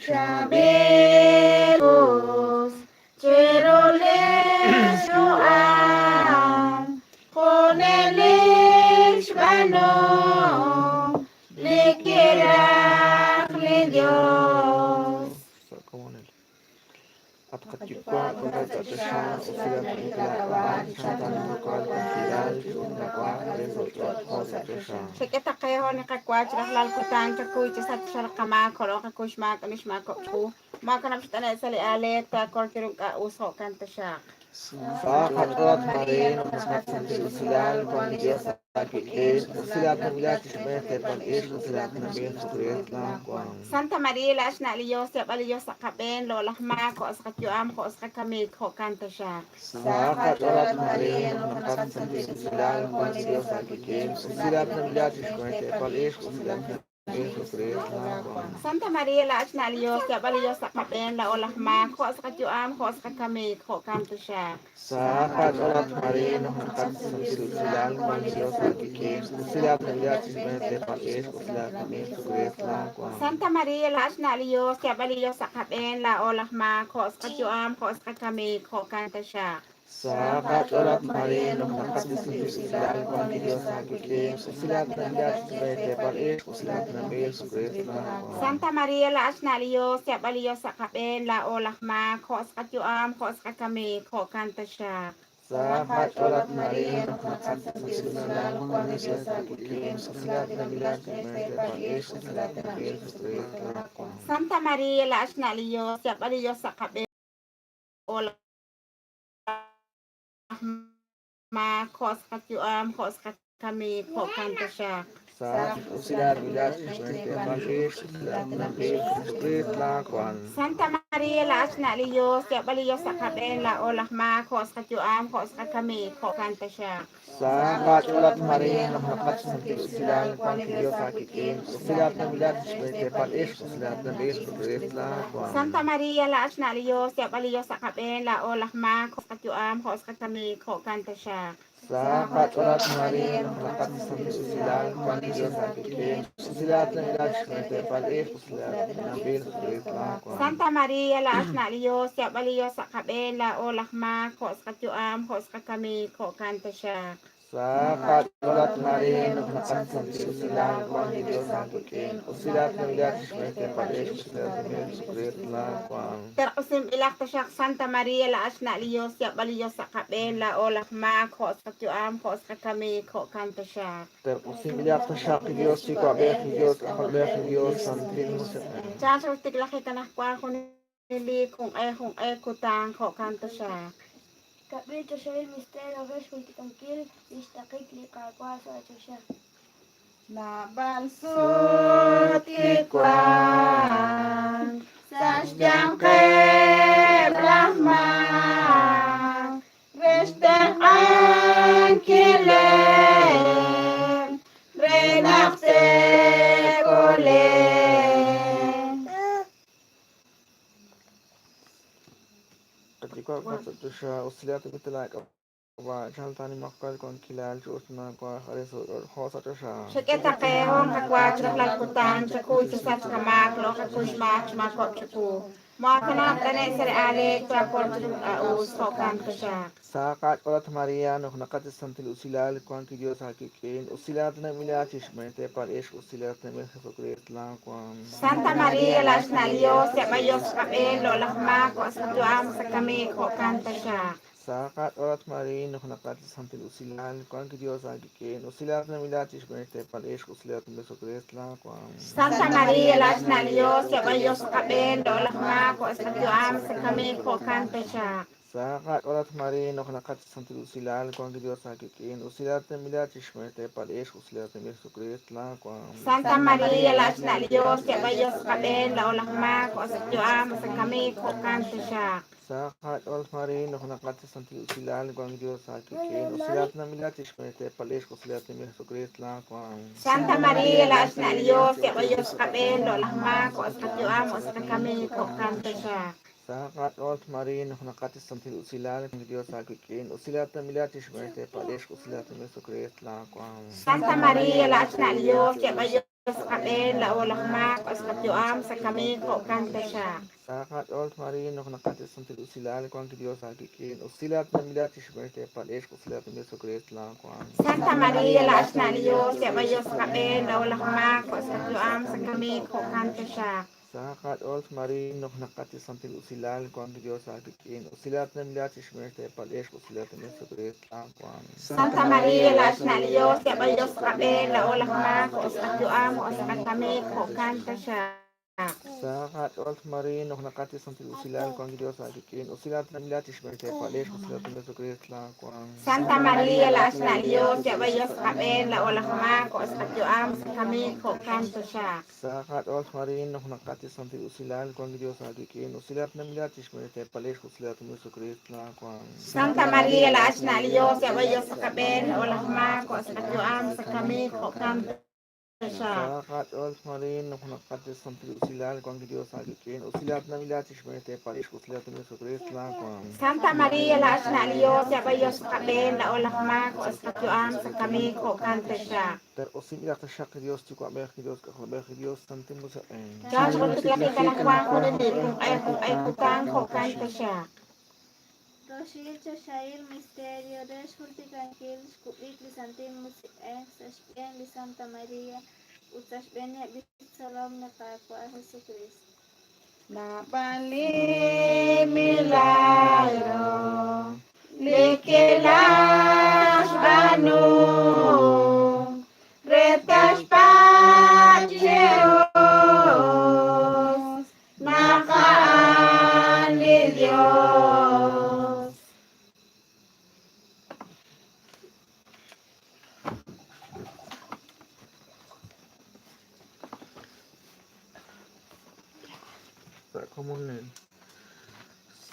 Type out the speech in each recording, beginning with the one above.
Chaab'il us chiru li xyu'am, junelik xb'aanu li kiraj li Dios. Sa' komonil. At qaYuwa' wankat sa' choxa, usilal a'in laak'ab'a', chan taanawal wankilal, ut nawaj re sa' ch'och' jo' sa' choxa. Xak'e ta qe jo' li qawa chi rajlal kutan, chakuy chi sachk xal qamaak, jo' laa'o qakuy xmaak ani xmaakob'k chiqu. Maakanab' chi t'ane'k sa' li aaleek, taakol chiru ink'a' us, jo'kan taxaq. Sa' qach'ool, Maria, naq santil usilal, wan li Dios aawik'in, usilal nawilal chi xb'een teepal ixq, usilal nawil Jesucrist laawan. Santa Maria, laa'at xna' li Dios, yaab'a li Dios sa' qab'een, loq'laj maak, jo' sa' qayu'am, jo' sa' qakamik, jo'kan taxaq. Sa' qach'ool, Maria, naq santil usilal, wan li Dios aawik'in, usilal nawilal chi xb'een teepal ixq, usilal nawil Jesucrist laawan. Santa Maria, laa'at xna' li Dios, yaab'a li Dios sa' qab'een, laa'o laj maak, jo' sa' qayu'am, jo' sa' qakamik, jo'kan taxaq. Sa' qach'ool, Maria, naq santil usilal, wan li Dios aawik'in, usilal nawilal chi xb'een teepal ixq, usilal nawil Jesucrist laawan. Santa Maria, laa'at xna' li Dios, yaab'a li Dios sa' qab'een, laa'o laj maak, jo' sa' qayu'am, jo' sa' qakamik, jo'kan taxaq. Sa' qach'ool, Maria, naq santil usilal, wan li Dios aawik'in, usilal nawilal chi xb'een teepal ixq, usilal nawil Jesucrist laawan. Santa Maria, laa'at xna' li Dios, yaab'a li Dios sa' qab'een, laa'o laj maak, jo' sa' qayu'am, jo' sa' qakamik, jo'kan taxaq. Sa' qach'ool, Maria, naq santil usilal, wan li Dios aawik'in, usilal nawilal chi xb'een teepal ixq, usilal nawil Jesucrist laawan. Santa Maria, laa'at xna' li Dios, yaab'a li Dios sa' qab'een, laa'o laj maak, jo' sa' qayu'am, jo' sa' qakamik, jo'kan taxaq. Sa' usilal nawilal chi xb'een teepal ixq, usilal nawil Jesucrist laawan. Santa Maria, laa'at xna' li Dios, yaab'a li Dios sa' qab'een, laa'o laj maak, jo' sa' qayu'am, jo' sa' qakamik, jo'kan taxaq. Sa' qach'ool, Maria, naq santil usilal, wan li Dios aawik'in, usilal nawilal chi xb'een teepal ixq, usilal nawil Jesucrist laawan. Santa Maria, laa'at xna' li Dios, yaab'a li Dios sa' qab'een, laa'o laj maak, jo' sa' qayu'am, jo' sa' qakamik, jo'kan taxaq. Sa' qach'ool, Maria, naq santil usilal, wan li Dios aawik'in, usilal nawilal chi xb'een teepal ixq, usilal nawil Jesucrist laawan. Santa Maria, laa'at xna' li Dios, yaab'a li Dios sa' qab'een, laa'o laj maak, jo' sa' qayu'am, jo' sa' qakamik, jo'kan taxaq. Sa' qach'ool, Maria, naq santil usilal, wan li Dios aawik'in, usilal nawilal chi xb'een teepal ixq, usilal nawil Jesucrist laawan. Terq'usinb'ilaq taxaq Santa Maria, laa'at xna' li Dios, yaab'a li Dios sa' qab'een, laa'o laj maak, jo' sa' qayu'am, jo' sa' qakamik, jo'kan taxaq. Terq'usinb'ilaq taxaq li Dios Yuwa'b'ej, li Dios K'ajolb'ej, li Dios Santil Musiq'ej. Chan xtiklajik anaqwan junelik junq'e junq'e kutan, jo'kan taxaq. Kab'il choxahil misterio re xjultikankil lix taqik li Qaawa' sa' choxa. Naab'al sut kiwan sa' xyanqeb' laj maak re xtenq'ankileb' re naq te'kole'q. Qatyuwa' wankat sa' choxa, usilal a'in laak'ab'a', chan taanimaqwal wankilal chi us nawaj arin sa' ch'och' jo' sa' choxa. Xak'e ta qe jo' qawa chi rajlal kutan, chakuy chi sachk qamaak, laa'o qakuy xmaak xmaakob'k chiqu. Maakanab' t'ane'k sa' li aaleek, taakol chiru ink'a' us, jo'kan taxaq. Sa' qach'ool, Maria, naq santil usilal, wan li Dios aawik'in, usilal nawilal chi xb'een teepal ixq, usilal nawil Jesucrist laawan. Santa Maria, laa'at xna' li Dios, yaab'a li Dios sa' qab'een, laa'o laj maak, jo' sa' qayu'am, sa' kamik, jo'kan taxaq. Sa' qach'ool, Maria, naq santil usilal, wan li Dios aawik'in, usilal nawilal chi xb'een teepal ixq, usilal nawil Jesucrist laawan. Santa Maria, laa'at xna' li Dios, yaab'a li Dios sa' qab'een, laa'o laj maak, jo' sa' qayu'am, sa' kamik, jo'kan taxaq. Sa' qach'ool, Maria, naq santil usilal, wan li Dios aawik'in, usilal nawilal chi xb'een teepal ixq, usilal nawil Jesucrist laawan. Santa Maria, laa'at xna' li Dios, yaab'a li Dios sa' qab'een, laa'o laj maak, jo' sa' qayu'am, sa' kamik, jo'kan taxaq. Sa' qach'ool, Maria, naq santil usilal, wan li Dios aawik'in, usilal nawilal chi xb'een teepal ixq, usilal nawil Jesucrist laawan. Santa Maria, laa'at xna' li Dios, yaab'a li Dios sa' qab'een, laa'o laj maak, jo' sa' qayu'am, sa' qakamik, jo'kan taxaq. Sa' qach'ool, Maria, naq santil usilal, wan li Dios aawik'in, usilal nawilal chi xb'een teepal ixq, usilal nawil Jesucrist laawan. Santa Maria, laa'at xna' li Dios, yaab'a li sa' qab'een laa'o laj maak us qayu'am sa' kamik jo'kan taxaq. Sahaq aach'ool, Maria, naq naqat li santil usilal wank li Dios aawik'in. Usilaat namilat chi xb'een xteepal ixq, usilaat li Jesucristo laawank. Santa Maria laa'at xna' li Dios, yab'a Dios sa' qab'een laa'o laj maak us qayu'am sa' kamik jo'kan taxaq. Sahaq aach'ool, Maria, naq naqat li santil usilal wank li Dios aawik'in. Usilaat namilat chi xb'een xteepal ixq, usilaat li Jesucristo laawank. Santa Maria laa'at xna' li Dios, yab'a Dios sa' qab'een laa'o laj maak us qayu'am us qakamik jo'kan taxaq. Sahaq aach'ool, Maria, naq naqat li santil usilal wank li Dios aawik'in. Usilaat namilat chi xb'een xteepal ixq, usilaat li Jesucristo laawank. Santa Maria laa'at xna' li Dios, yab'a Dios sa' qab'een laa'o laj maak us qayu'am sa' kamik jo'kan taxaq. Sahaq aach'ool, Maria, naq naqat li santil usilal wank li Dios aawik'in. Usilaat namilat chi xb'een xteepal ixq, usilaat li Jesucristo laawank. Santa Maria laa'at xna' li Dios, yab'a Dios sa' qab'een laa'o laj maak us qayu'am sa' kamik jo'kan taxaq. Sahaq aach'ool, Maria, naq naqat li santil usilal wank li Dios aawik'in. Usilaat namilat chi xb'een xteepal ixq, usilaat li Jesucristo laawank. Santa Maria laa'at xna' li Dios, yab'a Dios sa' qab'een laa'o laj maak us qayu'am sa' kamik jo'kan taxaq. Terq'usinb'ilaq taxaq li Dios Yuwa'b'ej, li Dios K'ajolb'ej, li Dios Santil Musiq'ej. Chan xq'utiklajik anaqwan junelik junq'e junq'e kutan jo'kan taxaq. Roxil choxahil misterio re xjultikankil xkub'ik li Santil Musiq'ej sa' xb'een li Santa Maria ut sa' xb'eeneb' li xtzolom li Qaawa' Jesukriist. Naab'al li milagro li kilajxb'aanu re taxpatz' chi us naq a'an li Dios. Sa' komonil.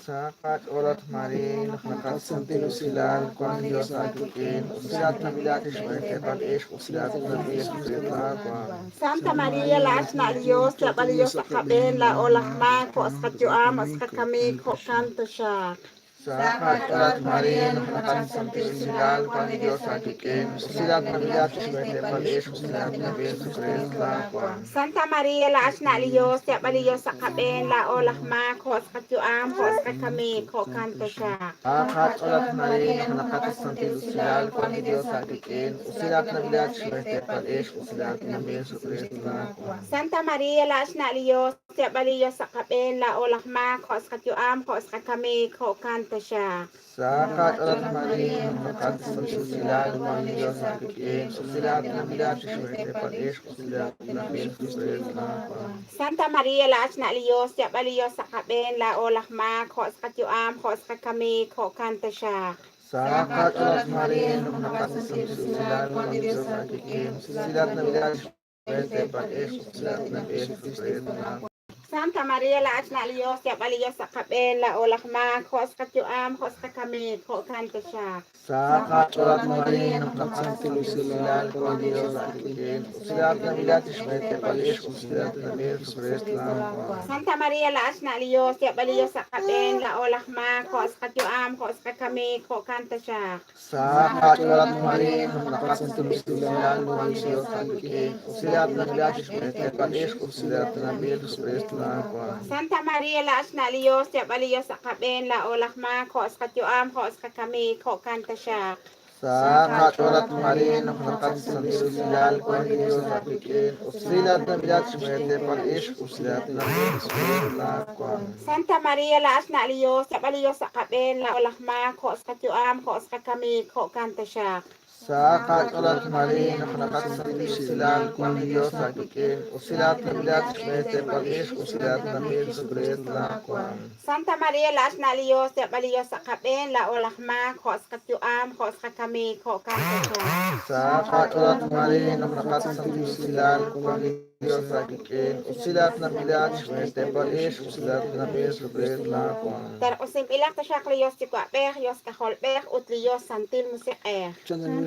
Sahaq aach'ool, at Maria, naq naqat santil usilal wank li Dios aawik'in. Usilaat namilat chi xb'een xteepal ixq, usilaat li Jesucristo laawank. Santa Maria laa'at xna' li Dios, yab'a li Dios sa' qab'een laa'o laj maak jo' qayu'am us qakamik jo'kan taxaq. Sahaq aach'ool, at Maria, naq naqat santil usilal wank li Dios aawik'in. Usilaat namilat chi xb'een xteepal ixq, usilaat li Jesucristo laawank. Santa Maria laa'at xna' li Dios, yab'a li Dios sa' qab'een laa'o laj maak jo' qayu'am jo' qakamik jo'kan taxaq. Sahaq aach'ool, at Maria, naq naqat santil usilal wank li Dios aawik'in. Usilaat namilat chi xb'een xteepal ixq, usilaat li Jesucristo laawank. Santa Maria laa'at xna' li Dios, yab'a li Dios sa' qab'een laa'o laj maak jo' qayu'am jo' qakamik jo'kan taxaq. Sahaq aach'ool, at Maria, naq naqat santil usilal wank li Dios aawik'in. Usilaat namilat chi xb'een xteepal ixq, usilaat li Jesucristo laawank. Santa Maria laa'at xna' li Dios, yab'a li Dios sa' qab'een laa'o laj maak jo' qayu'am jo' qakamik jo'kan taxaq. Sahaq aach'ool, at Maria, naq naqat santil usilal wank li Dios aawik'in. Usilaat namilat chi xb'een xteepal ixq, usilaat li Jesucristo laawank. Santa Maria laa'at xna' li Dios, yab'a li Dios sa' qab'een laa'o laj maak jo' qayu'am jo' qakamik jo'kan taxaq. Sahaq aach'ool, at Maria, naq naqat santil usilal wank li Dios aawik'in. Usilaat namilat chi xb'een xteepal ixq, usilaat li Jesucristo laawank. Santa Maria laa'at xna' li Dios, yab'a li Dios sa' qab'een laa'o laj maak jo' qayu'am jo' qakamik jo'kan taxaq. Sahaq aach'ool, at Maria, naq naqat santil usilal wank li Dios aawik'in. Usilaat namilat chi xb'een xteepal ixq, usilaat li Jesucristo laawank. Santa Maria laa'at xna' li Dios, yab'a li Dios sa' qab'een laa'o laj maak jo' qayu'am jo' qakamik jo'kan taxaq. Sahaq aach'ool, at Maria, naq naqat santil usilal wank li Dios aawik'in. Usilaat namilat chi xb'een xteepal ixq, usilaat li Jesucristo laawank. Santa Maria laa'at xna' li Dios, yab'a li Dios sa' qab'een laa'o laj maak jo' qayu'am jo' qakamik jo'kan taxaq. Sahaq aach'ool, at Maria, naq naqat santil usilal wank li Dios aawik'in. Usilaat namilat chi xb'een xteepal ixq, usilaat li Jesucristo laawank. Santa Maria laa'at xna' li Dios, yab'a li Dios sa' qab'een laa'o laj maak jo' qayu'am jo' qakamik jo'kan taxaq. Sahaq aach'ool, at Maria, naq naqat santil usilal wank li Dios aawik'in. Usilaat namilat chi xb'een xteepal ixq, usilaat li Jesucristo laawank. Terq'usinb'ilaq taxaq li Dios Yuwa'b'ej, Dios K'ajolb'ej ut li Dios Santil Musiq'ej.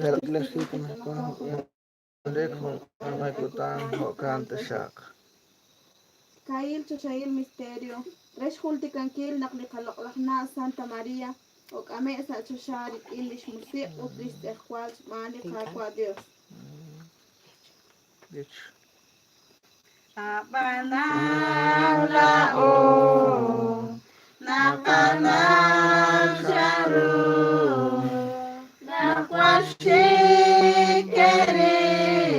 Terq'usinb'ilaq junq'e kutan jo'kan taxaq. Kaahil choxahil misterio re xjultikankil naq li qaloq'laj na' Santa Maria ok'ame' sa' choxa rik'in lix musiq' ut lix tz'ejwal xb'aan li Qaawa' Dios. Dich. Ab'anan laa'o naqanaw chanru naq jwal xik ke'ril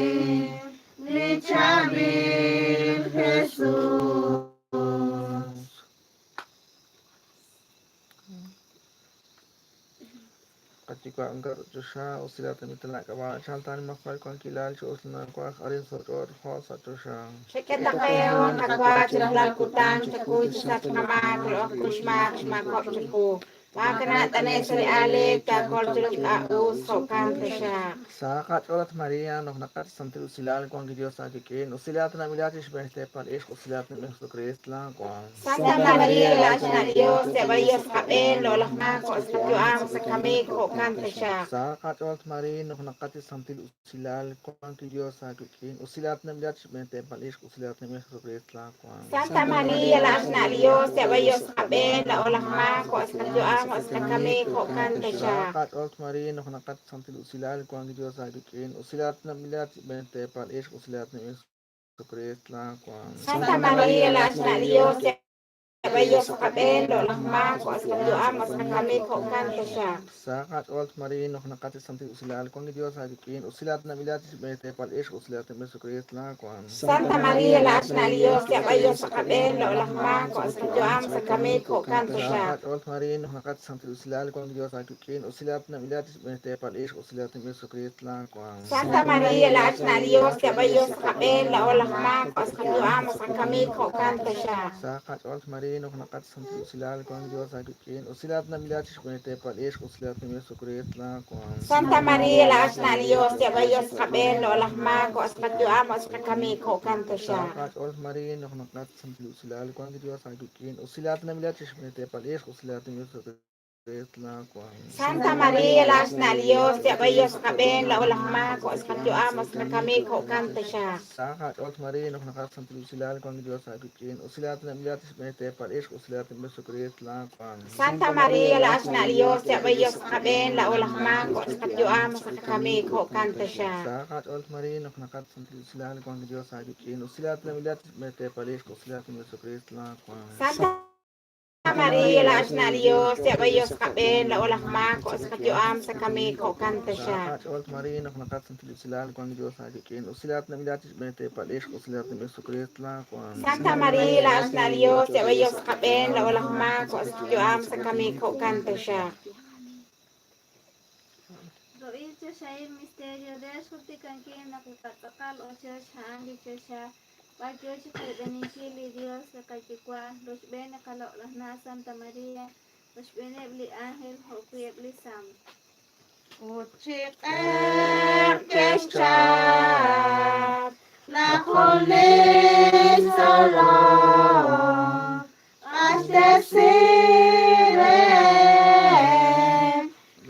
li chaab'il Jesus. Qayuwa' wankat sa' choxa, usilal tenamit laak'ab'a', chalk ta nimajwal wankilal chi us li nawaj arin sa' ch'och' jo' sa' choxa. Xak'e ta qe qawa chi rajlal kutan, chakuy chisachq qamaak, loq'oq xmaak xmaakob'k chiqu. Maakana' t'ane' sa' li aaleek, taakol chiru li ink'a' us, jo'kan taxaq. Sahaq aach'ool, at María, nojnaqat chi santil usilal, wank li Dios aawik'in. Usilal tenamilat chi xb'een xteepal ixq, usilal tenamit Jesucrist laawa. Santa María, laa'at xna' Dios, yab'ayos qab'een, loq'laj maak, jo' sa' qayu'am, sa' kamik, jo'kan taxaq. Sahaq aach'ool, at María, nojnaqat chi santil usilal, wank li Dios aawik'in. Usilal tenamilat chi xb'een xteepal ixq, usilal tenamit Jesucrist laawa. Santa María, laa'at xna' Dios, yab'ayos qab'een, loq'laj maak, jo' sa' qayu'am, sa' kamik, jo'kan taxaq. Sahaq aach'ool, at María, nojnaqat chi santil usilal, wank li Dios aawik'in. Usilal tenamilat chi xb'een xteepal ixq, usilal tenamit Jesucrist laawa. Santa María, laa'at xna' Dios, yab'ayos qab'een, loq'laj maak, jo' sa' qayu'am, sa' kamik, jo'kan taxaq. Sahaq aach'ool, at María, nojnaqat chi santil usilal, wank li Dios aawik'in. Usilal tenamilat chi xb'een xteepal ixq, usilal tenamit Jesucrist laawa. Santa María, laa'at xna' Dios, yab'ayos qab'een, loq'laj maak, jo' sa' qayu'am, sa' kamik, jo'kan Sahaq taxaq. aach'ool, at María, nojnaqat chi santil usilal, wank li Dios aawik'in. Usilal tenamilat chi xb'een xteepal ixq, usilal tenamit Jesucrist laawa. Santa María, laa'at xna' Dios, yab'ayos qab'een, loq'laj maak, jo' sa' qayu'am, sa' kamik, jo'kan taxaq. Sahaq aach'ool, at María, nojnaqat chi santil usilal, wank li Dios aawik'in. Usilal tenamilat chi xb'een xteepal ixq, usilal tenamit Jesucrist laawa. Santa María, laa'at xna' Dios, yab'ayos qab'een, loq'laj maak, jo' sa' qayu'am, sa' kamik, jo'kan taxaq. Sahaq aach'ool, at María, nojnaqat chi santil usilal, wank li Dios aawik'in. Usilal tenamilat chi xb'een xteepal ixq, usilal tenamit Jesucrist laawa. Santa María, laa'at xna' Dios, yab'ayos qab'een, loq'laj maak, jo' sa' qayu'am, sa' kamik, jo'kan taxaq. Sahaq aach'ool, at María, nojnaqat chi santil usilal, wank li Dios aawik'in. Usilal tenamilat chi xb'een xteepal ixq, usilal tenamit Jesucrist laawa. Santa María, laa'at xna' Dios, yab'ayos qab'een, loq'laj maak, jo' sa' qayu'am, sa' kamik, jo'kan taxaq. Sahaq aach'ool, at María, nojnaqat chi santil usilal, wank li Dios aawik'in. Usilal tenamilat chi xb'een xteepal ixq, usilal tenamit Jesucrist laawa. Santa María, laa'at xna' Dios, yab'ayos qab'een, loq'laj maak, jo' sa' qayu'am, sa' kamik, jo'kan Sahaq taxaq. aach'ool, at María, nojnaqat chi santil usilal, wank li Dios aawik'in. Usilal tenamilat chi xb'een xteepal ixq, usilal tenamit Jesucrist laawa. Santa María, laa'at xna' Dios, yab'ayos qab'een, loq'laj maak, jo' sa' qayu'am, sa' kamik, jo'kan taxaq. Ro'il choxahil misterio re xjultikankil naq li qatz'aqal ochoch a'an li choxa, b'ar yo chi qoyb'eninkil li Dios li qaYuwa', rochb'een li qaloq'laj na' Santa María, rochb'eeneb' li ángel jo'wi' eb' li sant. Ut chi q'eq ke'xchap naq jun li tzolom q'axtesi reheb'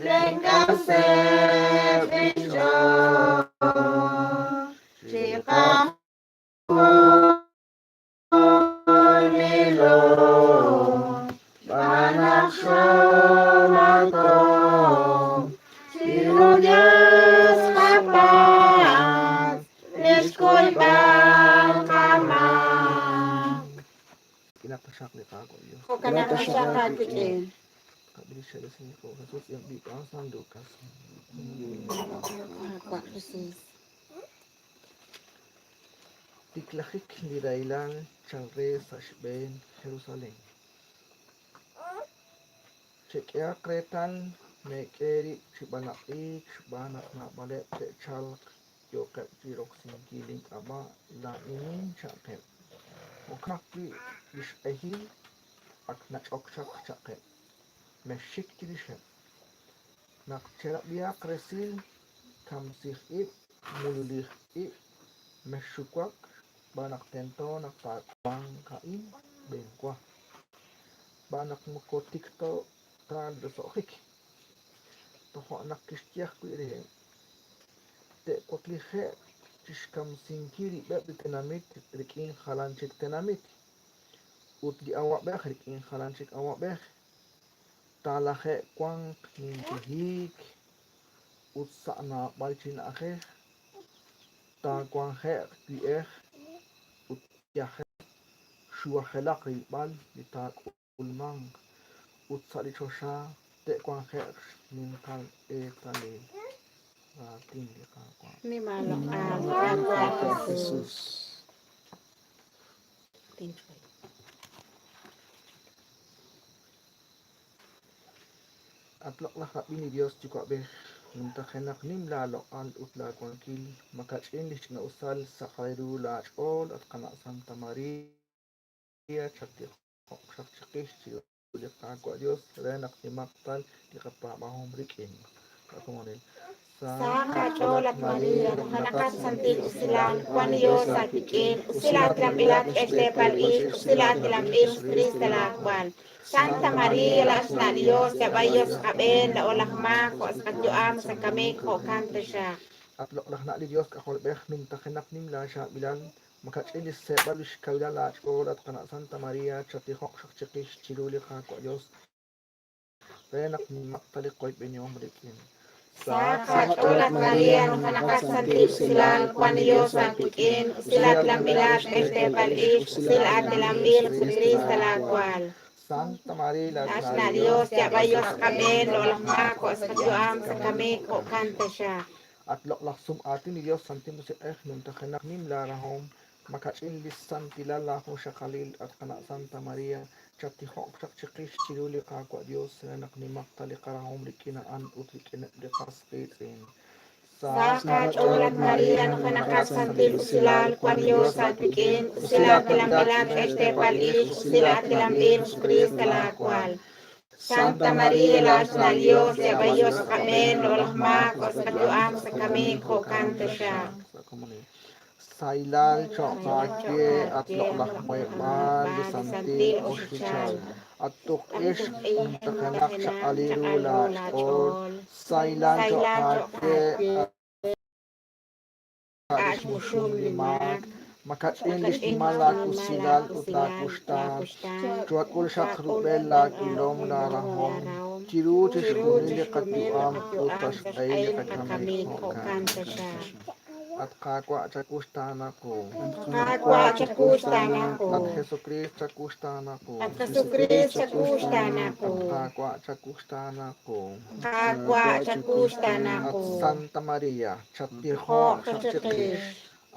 lenkawseb' lix ch'ool. Chiqajunilo xb'aan naq xoomaakob'k chiru Dios qapatz' lix kuyb'al qamaak. K'inaq taxaq li Qaawa' Dios. Jo'kanaq taxaq aawik'in. Qab'il xe'resinkil Jesús y envió a San Lucas. Qaawa' Jesús. Tiklajik li rahilal chalk re sa' xb'een Jerusalén. Chek'ehaq reetal, meek'e eerib' chi b'alaq'iik xb'aan naq naab'aleb' te'chalq yooqeb' chi roksinkil link'ab'a': «Laa'inin», cha'qeb'. Jo'kan ajwi' li xq'ehil ak nach'ok chaq, cha'qeb'. Mexxik chirixeb'. Naq cherab'ihaq resil kamsij ib', mululij ib', mexxuwak xb'aan naq tento naq taawanq a'in xb'enwa, xb'aan naq moko tikto ta li roso'jik. Toja' naq kixye ajwi' reheb': Te'waklije'q chi xkamsinkil rib'eb' li tenamit rik'in jalan chik tenamit, ut li awab'ej rik'in jalan chik awab'ej. Talaje'wanq ninqi hiik ut sa' naab'al chi na'ajej taawanje'q we'ej ut yajel xuwajelaq rilb'al li taak'ulmanq, ut sa' li choxa te'wanje'q xninqal eetalil. Raatin li Qaawa'. Nimaaloq'al, Qaawa' Jesús. At loq'laj rab'in li Dios Yuwa'b'ej, numtajenaq nim laa loq'al ut laa wankil, makach'in lix ch'ina'usal saqal ru laa ch'ool, at qana' Santa Maria, chattijoq xaq chiqix chiru li Qaawa' Dios re naq nimaq tal li qapaab'ahom rik'in. Qakomonil. Sahaq aach'ool, at Maria, nujenaqat santil usilal, wan li Dios aawik'in, usilal tilanb'ilat k'e xteepal ixq, usilal tilanb'il Jesucristo laawal. Santa Maria, la xna' li Dios, yab'ay Dios qab'een, laa'o laj maak, jo' sa' qayu'am, sa' kamik, jo'kan taxaq. At loq'laj na' li Dios K'ajolb'ej, numtajenaq nim laachaab'ilal, makach'in li xseeb'al ut xkawilal laach'ool, at qana' Santa Maria, chatijoq xaq chiqix chiru li Qaawa' Dios re naq nimaq ta li qoyb'enihom rik'in. Sahaq aach'ool, at Maria, nujenaqat santil usilal, wan li Dios aawik'in, usilal tilanb'ilat k'e xteepal ixq, usilal tilanb'il Jesucristo laawal. Santa Maria, La xna' li Dios, yab'ay Dios qab'een, laa'o laj maak, jo' sa' qayu'am, sa' kamik, jo'kan taxaq. At loq'laj sum aatin li Dios Santil Musiq'ej, numtajenaq nim laarahom, makach'in li santilal laajunxaqalil, at qana' Santa Maria, chattijoq chaq chiqix chiru li Qaawa' Dios re naq nimaq ta li qarahom rik'in a'an ut rik'ineb' li qas qiitz'in. Sahaq aach'ool, at Maria, nujenaqat santil usilal, wan li Dios aawik'in, usilal tilanb'ilat k'e xteepal ixq, usilal tilanb'il Jesucristo laawal. Santa Maria, la xna' li Dios, yab'ay Dios qab'een, laa'o laj maak, jo' sa' qayu'am, sa' kamik, jo'kan taxaq. Sahilal cho'q aawe, at loq'laj muheb'aal li santil oxichal, at tuq'ixq numtajenaq chaq'alil ru laach'ool. Sahilal cho'q aawe, at li xmuxum li maak, makach'in li xnimal laawusilal ut laawuxtaan. Chak'ul xaq rub'el laawilom laarahom chiru chixjunil li qayu'am ut sa' xq'ehil li qakamik, jo'kan taxaq. At Qaawa' chakuxtaana qu. Qaawa' chakuxtaana qu. At Jesucristo chakuxtaana qu. At Jesucristo chakuxtaana qu. At Qaawa' chakuxtaana qu. Qaawa' chakuxtaana At qu. Santa Maria, chattijoq xaq chiqix.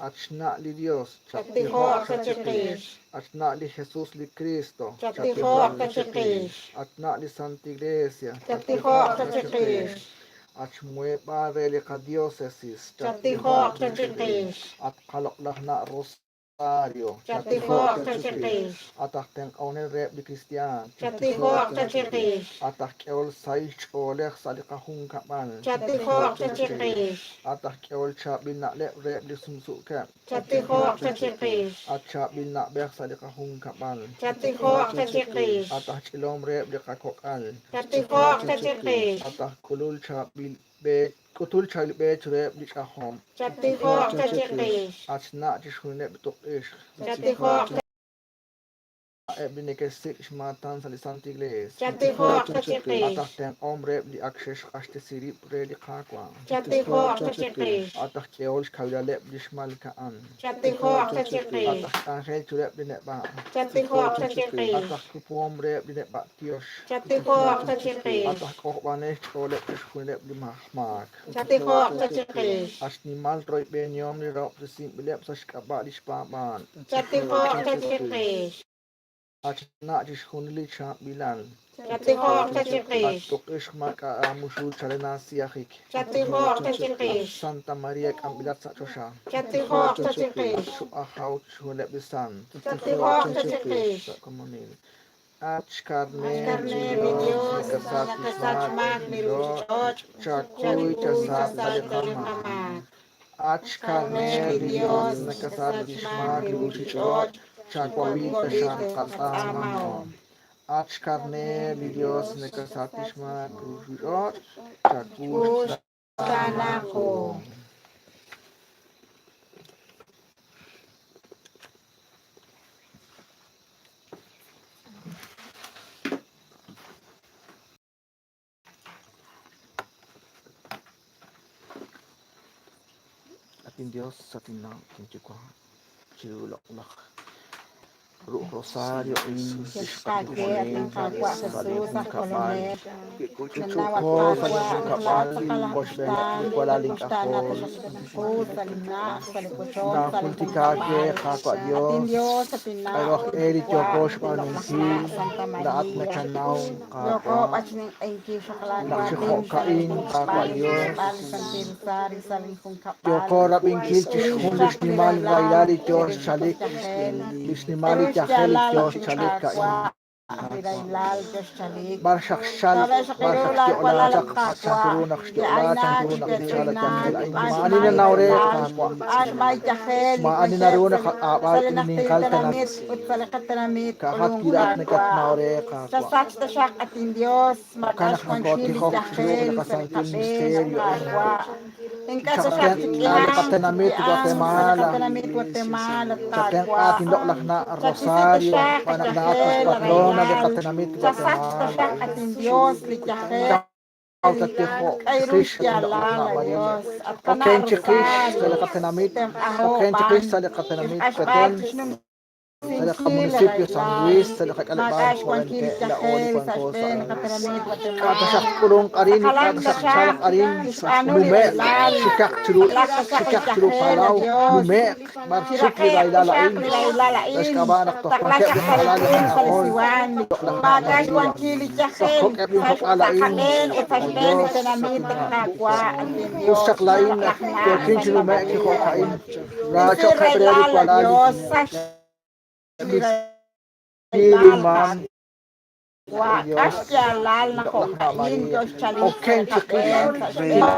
At xna' li Dios, Chattijoq xaq chiqix. At xna' li Jesus li Cristo, Chattijoq xaq chiqix. At xna' li Santa Iglesia, Chattijoq xaq chiqix. At xmuheb'aal re li qadiócesis, Chattijoq xaq chiqix. At qaloq'laj na' Rosario, Chattijoq xaq chiqix. At aj tenq'awnel reheb' li kristiaan, Chattijoq xaq chiqix. At aj k'ehol sahil ch'oolej sa' li qajunkab'al, Chattijoq xaq chiqix. At aj k'ehol chaab'il na'leb' reheb' li sumsuukeb', Chattijoq xaq chiqix. At chaab'il na'b'ej sa' li qajunkab'al, Chattijoq xaq chiqix. At aj ch'ilom reheb' li qakok'al, Chattijoq xaq chiqix. At aj k'ulul chaab'il b'e k'utul chaab'il b'e chiruheb' li ch'ajom, Chattijoq xaq chiqix. At xna' chixjunileb' li tuq'ixq, Chattijoq eb' li neke'xsik' xmaatan sa' li Santa Iglesia, Chattijoq xaq at chiqix. aj tenq'om reheb' li ak xe'xq'axtesi rib' re li Qaawa', Chattijoq xaq chiqix. at aj k'ehol xkawilaleb' li xmalka'an, Chattijoq xaq at chiqix. aj k'anjel chiruheb' li neb'a', Chattijoq xaq at chiqix. aj kupuhom reheb' li neb'a' tiox, Chattijoq xaq chiqix. at aj k'ojob'anel xch'ooleb' chixjunileb' li maak, Chattijoq xaq chiqix. at xnimal royb'enihom li rahob'tesinb'ileb' sa' xk'ab'a' li xpaab'aal, Chattijoq xaq chiqix. at xna' chixjunil li chaab'ilal, Chattijoq xaq at chiqix. tuq'ixq maak'a' aamuxul chalen aasiyajik, Chattijoq xaq at chiqix. Santa Maria k'amb'ilat sa' choxa, Chattijoq xaq at chiqix. xu'ajaw chixjunileb' li sant, Chattijoq xaq chiqix. sa' komonil. At xkarneer Xkarneer li li Dios Dios nakasach nakasach xmaak xmaak li li ruuchich'och', ruuchich'och', chakuy chakuy chasach chasach li li qamaak. qamaak. At xkarneer li Dios nakasach xmaak li ruuchich'och', chawawi taxaq qatz'aamahom. At xkarneer li Dios nakasach xmaak li ruuchich'och', chakuy Uxtaanaqu. At in Dios sa atin na ating Yuwa', chiru loq'laj Ru'uj rosario in Yal qaawe, at inQaawa' Jesus, aj Kolonel. Nanaw at Ch'uch'uuko sa' li Qaawa' naq junkab'al laa'at tz'aqal aj wochb'eeneb' uxtaan, li walal tat'uxtaana ink'ajol. taxaq chiqu sa' li na'aj, sa' li wochoch, sa' li Najultika aawe, junkab'al. Qaawa' At Dios, inDios, at inna' k'aru aj ut e li yooko Yuwa', at inloq'laj xb'aanunkil, na' Santa laa'at Maria. nakanaw, Yooko Qaawa'. b'achninq'ehinkil xaq Naq chi laawaatin sa' jo'ka'in, Qaawa' linjunkab'al, Dios, xk'eeb'al li Santil Rosario sa' linjunkab'al. yooko rab'inkil Chirix chixjun li chaq li xnimal rahilal rahilal li yoo chirix li xchalik, yajel. li xnimal li K'aru yajel li xyaalal yoo at xchalik ka'in, inQaawa' li Qaawa'. rahilal yo xchalik. B'ar xaq xchalk, Chaab'il xaq b'ar iru xaq laa xyo'la walal chaq, at chan Qaawa', ru naq li xyo'la, chan aynaak ru naq xchalk li xwech'inaak yajel a'in. xb'aan Maa'ani xmaal li nanaw re, rahilal, Qaawa'. xb'aan xmaal yajel li Maa'ani wankeb' naru sa' naqaq'aab'al li najtil ninqal tanat. tenamit ut sa' li qatenamit Ka'ajat k'ulunk wi laa'at Qaawa'. nakatnaw re, Qaawa'. Chasach taxaq at inDios, Jo'kan maak'a' naq xwankil li nokootijok chiru yajel li sa' li qasantil qab'een at misterio a'in. Qaawa'. Ink'a' taxaq Chatenq'a li chik'ihanq, qatenamit chik'ihanq sa' li Guatemala. qatenamit Guatemala at Chatenq'a Qaawa'. tinloq'laj na' Chawisi Rosario, taxaq xb'aan li naq laa'at yajel, la patrona li rahilal. qatenamit Chasach Guatemala taxaq a'in. at inDios li yajel. Chaw tatijo' K'aru chiqix xyaalal atinloq'laj na' a Maria. Dios at qana' Oken chiqix sa' li Rosario qatenamit, tenq'aho oken chiqix b'an sa' li qatenamit chixq'axb'al Petén, sa' li chixnumsinkil la qamunicipio San rahilal. Luis, sa' li qak'aleb'aal Maak'a' xwankil Xovenque, li laa'o li yajel sa' wanko sa' xb'een li a'in. qatenamit K'a' Guatemala. taxaq k'ulunk arin, k'a' Taqalan taxaq chalq taxaq arin, chixb'aanu li nume'q rahilal. xikaq chiru Taqlaq taxaq li xikaq chiru yajel, a palaw, Dios. nume'q b'ar xik li Chiraqe'q rahilal taxaq a'in. li rahilal Sa' a'in. xk'ab'a' naq toj Taqla wankeb' chaq li sa' li qalal li q'un, sa' li qak'ajol, siwan. loq'laj na' Maak'a' Maria. xwankil li Toj yajel jok'eb' li sa' jok'al sa' a'in, qab'een ut sa' ay xb'een li Dios, tenamit atinna'. Qaawa' at Us inDios, chaq laa'in loq'laj na' yookin chi Santa nume'k chi Maria. jo'ka'in. Isi Raachoqeb' re li rahilal a walal Dios, sach li li rahilal mam, Qaawa'. ay K'a' Dios, xyaalal naq loq'laj na' jo'ka'in Maria. yo xchalik sa' Oken li chiqix qab'een sa' xb'een.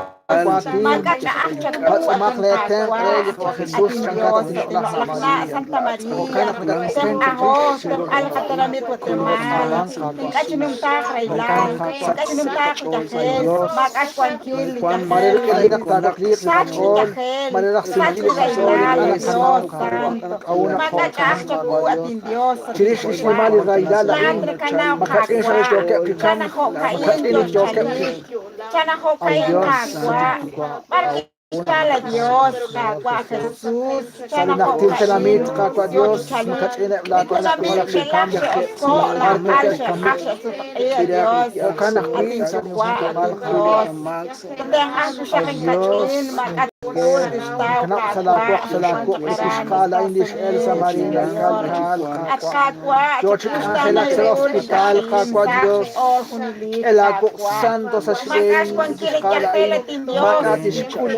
waatin, Maak'a' ch'a'aj chawu at patz'omaq lee tenq' re li inQaawa' at Jesus chankat inDios, atinloq'laj na' atinloq'laj na' Maria. Santa Jo'kan Maria. naq nakatoken Tenq'aho, chiqix tenq'a li qatenamit Guatemala. Alan, Qaawa'. Ink'a' chinumtaaq Jo'kan rahilal, Qaawa', ink'a' chinumtaaq li ay yajel, Dios, maak'a' xwankil li mare yajel. rik'in a'in naq taawakliiq li Sach li qach'ool, yajel, mare raj sach sinkil li li qach'ool rahilal, ink'a' nakanaw, Dios Qaawa', Santo. k'a'ut naq Maak'a' jo'kan, ch'a'aj chawu Qaawa' at Dios. inDios, at Chirix li inYuwa'. xnimal li rahilal Laa'at a'in, nakanaw makach'in xaq li Qaawa', yookeb' chi chan kamk, jo'ka'in makach'in yo li yookeb' chi xchalik, chan ay jo'ka'in Dios, Qaawa'. Yuwa', B'ar k'a'ut kixchal a Dios, Qaawa' Jesus, sa' chan li najtil jo'ka'in tenamit, Qaawa' yo Dios, chalik. makach'ineb' Li laa walal tenamit walaq xelaj xe'kamk, xe'osko', b'ar laaq'al neke'kamik. xe'qaj xe'sutq'i a Dios, Jo'kan at ajwi' sa' li inYuwa' at junkab'al, inDios. Qaawa'. Tenq'aj taxaq Ay Dios, inkach'in, maak'a' k'ul tixtaw kanab' sa' Qaawa' laawoq sa' li laakuq wank li aran kixqa'al a'in Estados lix Elsa Unidos, Marina Señor. Kalkaal, At Qaawa'. Qaawa' Yoo chi chatuxtaana k'anjelak li sa' ul hospital, kach'in, Qaawa' sa' Dios. xch'ool junelik K'e laakuq Qaawa'. santo sa' Maak'a' xb'een xwankil li kixqa'al yajel a'in, at inDios, maak'a' tixk'ul,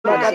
maak'a'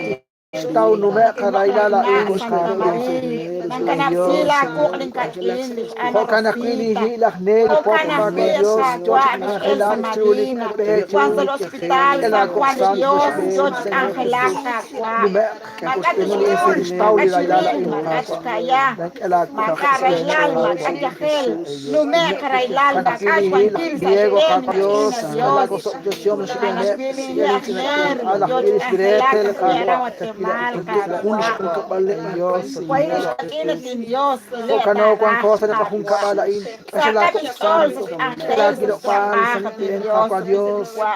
tixtaw nume'q rahilal a'in, Santa Qaawa'. Maria. Ay Nankanab' Dios, si laakuq linkach'in lix Ana jo'kan ajwi' li Rosita. hi'laj Neri Pop, Jo'kan Qaawa' ajwi' at Dios, yoo chi Qaawa' lix Elsa k'anjelak chiru li Marina. b'e Wank chiru sa' l'hospital k'e San laakuq Juan de santo Dios, xb'een, yo chi Señor k'anjelak Jesús. Qaawa'. Nume'q Maak'a' ut tixk'ul, tixtaw li maak'a' rahilal xmil, a'in, maak'a' Qaawa'. xkaya. K'e laakuq Maak'a' xb'een, rahilal, Qaawa'. maak'a' yajel. Nume'q rahilal, Jo'kan maak'a' ajwi' li hi'laj xwankil sa' Diego, xb'een Qaawa' Dios, linkach'in a k'e Dios. laakuq sob'tesihom xb'eeneb', Anajwi' linhi'aj Ner, alaj yo chi Iris k'anjelak Gretel, ajwi' aran Qaawa', Guatemala, Qaawa'. Ay Dios, Wahi xkach'in at inDios, le Jo'kan wanko taaraj sa' li Qaawa'. qajunkab'al a'in, k'e Sa' laakuq kach'ool santo, sa' k'e xk'anjel sa' laakilob'aal xyab'aaj sa' at xb'een, inDios, Qaawa' at Dios. inYuwa'.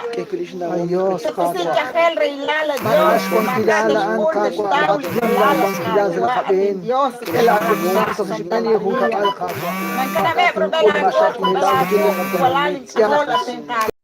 Ay Dios, Chatusin Qaawa'. yajel rahilal a Maak'a' Dios, xwankilal maak'a' a'an, tixk'ul Qaawa', tixtaw laa'at li nim rahilal at laawankilal sa' li Qaawa' at qab'een. inDios, at K'e laakuq inloq'laj na' santo sa' Santa xb'een li Maria. junkab'al, Qaawa'. Nankanab'eb' Maak'a' rub'el tink'ul, maak'a' aakuq, rub'el tintaw aakuq, walal ink'ajol at inQaawa'.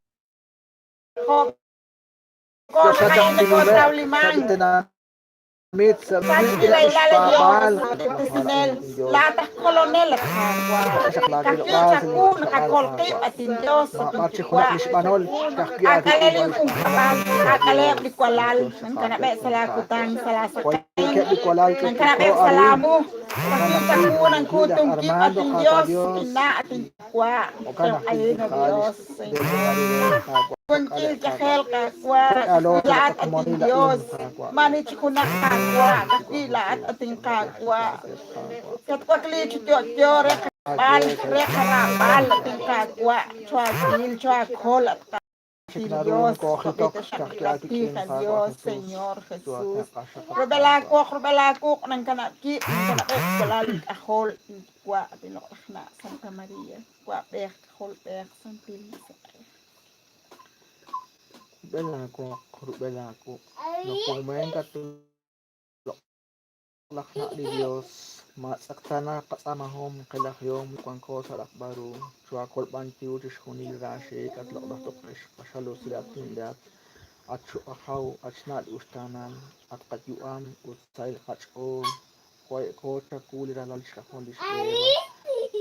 Jo'ko Yoxachaq naqa'in chi nume'k sa' li nakotawliman. tenamit, sa' Sach li li rahilal a Dios, xpaab'aal, at Tisinel, laa'at aj Kolonel at Qaawa'. K'e xaq Ka'ajwi' laakilob'aal sa' li chawu junkab'al, naqakol qib' Qaawa'. at inDios at Maab'ar chi junaq inYuwa'. li xb'anol, ka'ajwi' Ak'aleb' aawik'in linjunkab'al, ak'aleb' li walal, nankanab'eb' sa' laakutan, sa' laasaqen, Wankeb' li walal ch'utch'uuko nankanab'eb' sa' arin, laamu, jo'kan ka'ajwi' ajwi' chawu li laj nankuutunkib' at Armando, Qaawa' inDios, Dios, inna' at inYuwa', jo'kan ajwi' li tenq'ahin a Qaal Dios, del Maribel, Qaawa'. Wankil Qaawa'. yajel Qaawa', K'alo ka'ajwi' sa' li laa'at at qakomonil a'in, inDios, Qaawa'. mani chi junaq Qaawa', ka'ajwi' laa'at at inQaawa'. Katwakli chi yo'yo re qak'b'al, re qarab'al at inQaawa', choakil, choakol at Chik naru Dios, nokoojitok jo'b'i taxaq ka'ajwi' li aawik'in, qatij, a Qaawa' Dios, Jesús. Señor Jesús. Chuatenq'a xaq Rub'el aawoq, rub'el aakuq, nankanab' kib', nankanab'eb' walal ink'ajol, inyuwa', at inloq'laj na' Santa Maria, yuwa'b'ej, k'ajolb'ej, Santil Musiq'ej. Rub'el aawoq, rub'el aakuq. Nokomenka Loq'laj Na' li Dios, maatz'eqtaana qatz'aamahom qilajihom li wanko sa' rajb'al ru, choohaakolb'an chiru chixjunil li raaxiik', at loq'laj tuq'ixq, q'axal usilatinlat, at Ajaw, at xna' li uxtaanal, at qayu'am ut sahil qach'ool, waye'ko chawu li ralal xk'ajol lix Eva,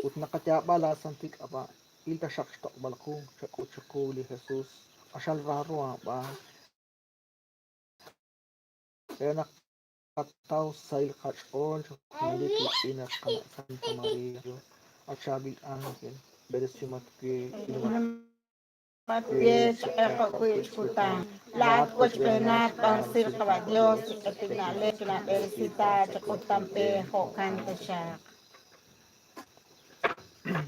ut naqayaab'a laasantil k'ab'a', il taxaq xtoq'b'al qu, chak'ut chiqu li Jesus, q'axal raaro aab'aan, re naq tqataw sahil qach'ool chi junelik rik'in at qana' Santa Maria, at chaab'il ángel, b'eresihomat we, ilomat we chiq'eqo' wi' kutan. Laa'at wochb'eenat b'arsil Qaba' Dios, chiq'etil na'leb' chinab'eresita chiq'utampe jo'kan taxaq.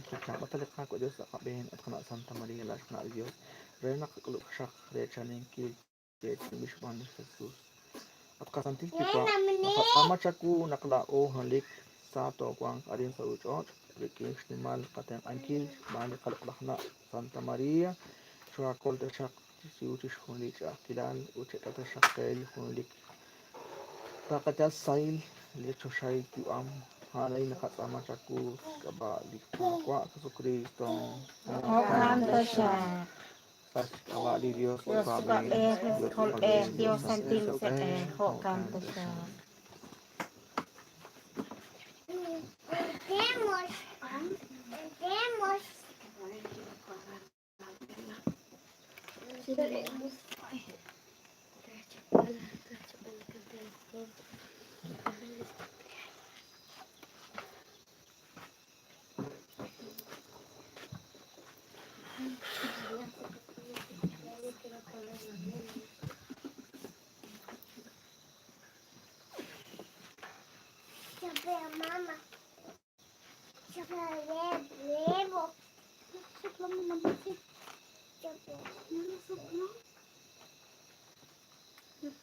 Chak'ab'ata li Qaawa' Dios sa' qab'een, at qana' Santa Maria, laa'at xna' li Dios, re naq qak'ulub' xaq reechaninkil yeechi'inb'il xb'aan li Jesus. At qasantil Yuwa', naqatz'aama chawu naq laa'o junelik sa toowanq arin sa' ruuchich'och' rik'in xnimal qatenq'ankil xb'aan li qaloq'laj Na' Santa Maria, choohaakol taxaq chiru chixjunil li ch'a'ajkilal ut chak'e taxaq qe li junelik taqayal xsahil li choxahil yu'am. A'an a'in naqatz'aama chawu xk'ab'a' li Qaawa' Jesukristo. Jo'kan taxaq. Sa' xk'ab'a' li Dios Dios Yuwa'b'ej, Yuwa'b'ej, Dios Kolb'ej, K'ajolb'ej, Dios Dios Santil Santil Musiq'ej, Musiq'ej, jo'kan jo'kan taxaq. taxaq.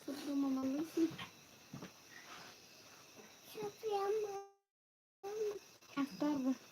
Soplo, Mamá Lucy. Más tarde.